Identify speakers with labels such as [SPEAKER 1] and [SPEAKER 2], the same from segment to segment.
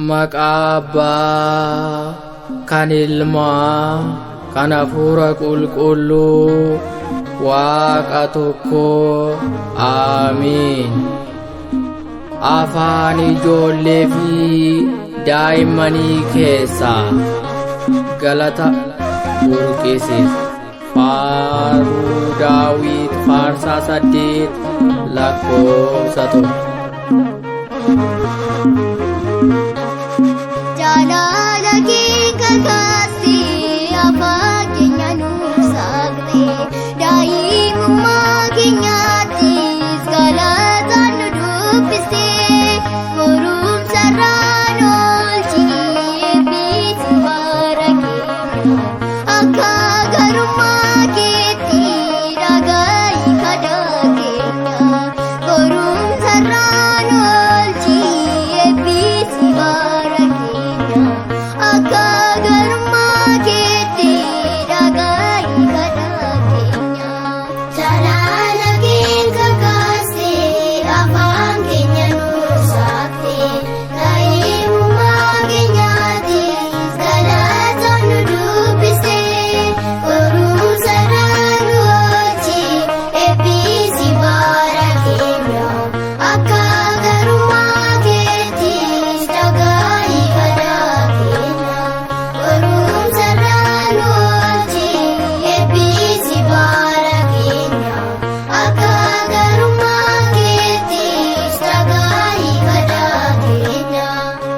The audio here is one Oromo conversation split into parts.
[SPEAKER 1] Maqaa Abbaa kan Ilmaa kan Hafuura Qulqulluu Waaqa tokko Aamiin. Afaan ijoollee fi daa'immanii keessaa galata burqisiisa. Faaruu Daawit Faarsaa 8 lakkoofsa 1.
[SPEAKER 2] Jaalala kee kakaastee afaan keenya nuuf saaqxee daa'imummaa keenyaattis galataan nu dubbistee qorumsa irraan oolchii eebbisi bara keenya akka garummaa keetti dhaga'i kadhaa keenya qorumsa irraan oolchii eebbisi bara keenya akka garummaa keetti dhaga'i kadhaa keenya. Jaalala kee kakaastee afaan keenya nuuf saaqxee daa'imummaa keenyaattis galataan nu dubbistee qorumsa irraa nu oolchii eebbisi bara keenya akka garummaa keettis dhaga'i kadhaa keenya qorumsa irraa nu oolchii eebbisi bara keenya akka garummaa keettis dhaga'i kadhaa keenya.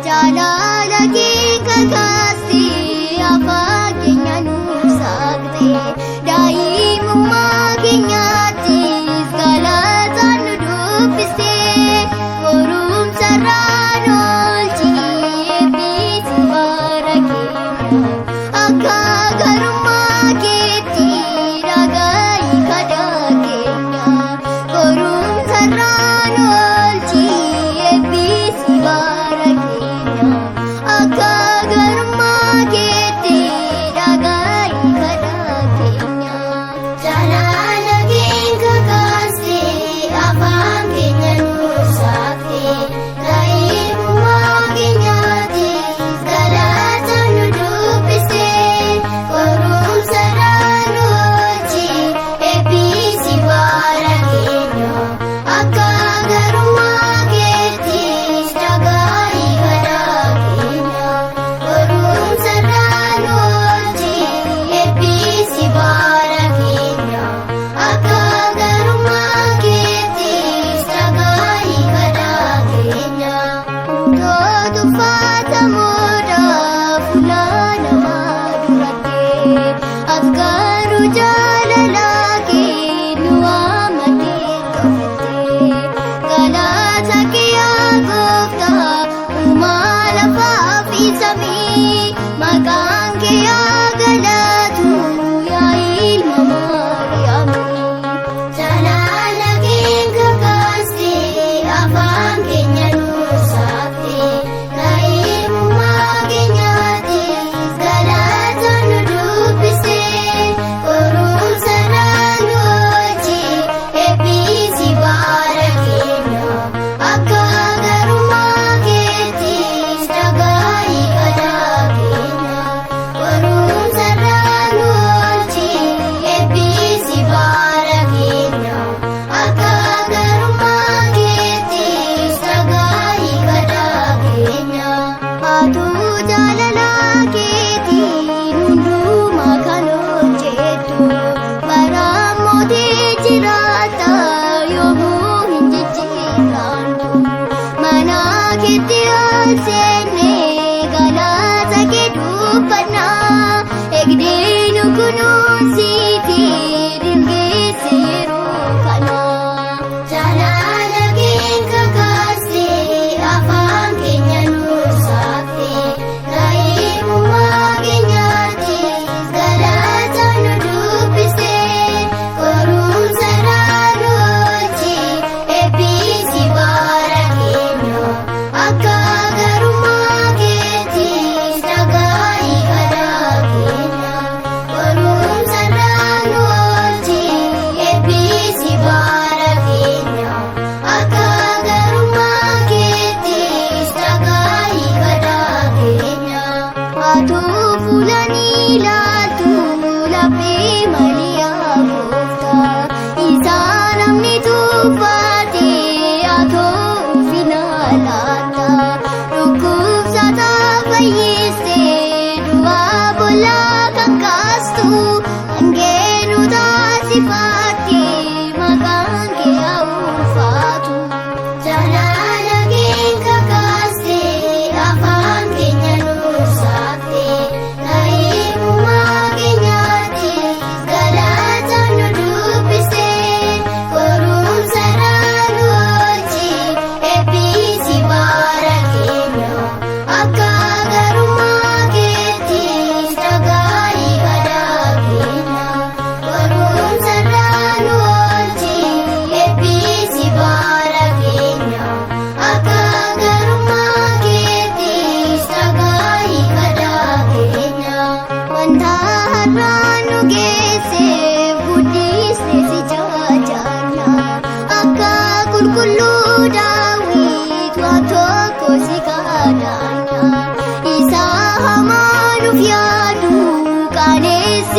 [SPEAKER 2] Jaalala kee kakaastee afaan keenya nuuf saaqxee daa'imummaa keenyaattis galataan nu dubbistee qorumsa irraan oolchii eebbisi bara keenya akka garummaa keetti dhaga'i kadhaa keenya qorumsa irraan oolchii eebbisi bara keenya akka garummaa.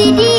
[SPEAKER 2] Didi.